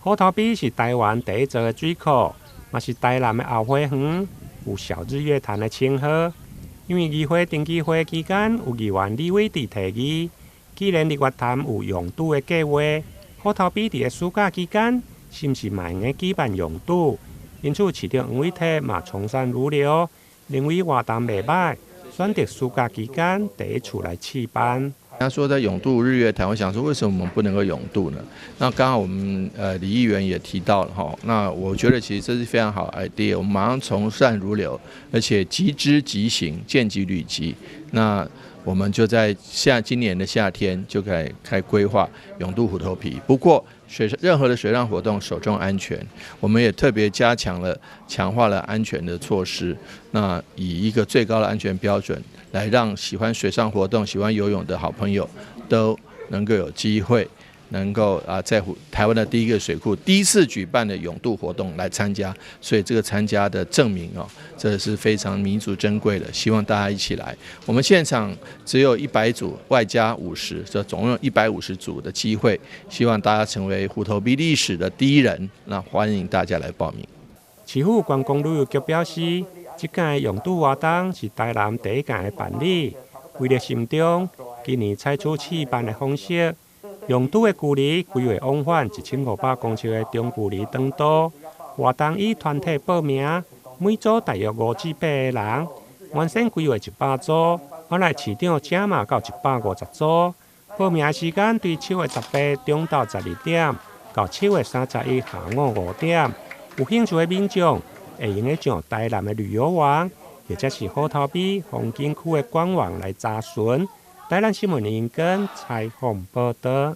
虎頭埤是台灣第一座的水庫，嘛是台南的後花園，有小日月潭的稱號。因為議會登記會期間有議員李偉哲提議，既然日月潭有泳渡的計劃，虎頭埤佇个暑假期間，是毋是嘛會用得舉辦泳渡？因此市長黃偉哲嘛從善如流，認為活動袂䆀，選擇暑假期間第一次來試辦。他說在泳渡日月潭，我想說為什麼我們不能夠泳渡呢？那剛好我們李議員也提到了哈，那我覺得其實這是非常好的 idea，我們馬上從善如流，而且即知即行，見即履即。那我們就在今年的夏天就開開規劃泳渡虎頭埤。不過任何的水上活動首重安全，我們也特別加強了、強化了安全的措施。那以一個最高的安全標準，來讓喜歡水上活動、喜歡游泳的好朋友都能夠有機會，能夠啊在台灣的第一個水庫第一次舉辦的泳渡活動來參加，所以這個參加的證明哦，這是非常彌足珍貴的。希望大家一起來。我們現場只有100組，外加五十，這總共150組的機會，希望大家成為虎頭埤歷史的第一人。那歡迎大家來報名。市府觀光旅遊局表示，這屆泳渡活動是台南第一屆的辦理，為了慎重，今年採取試辦的方式。泳渡的距離規劃往返1500公尺的中距離長途，活動以團體報名，每組大約5至8個人，原先規劃100組，後來市長加碼到150組。報名時間對7月18中晝12點到7月31下午5點。有興趣的民眾會用得上台南的旅遊網，或者是虎頭埤風景區的官網來查詢。台南新聞林根採訪報導。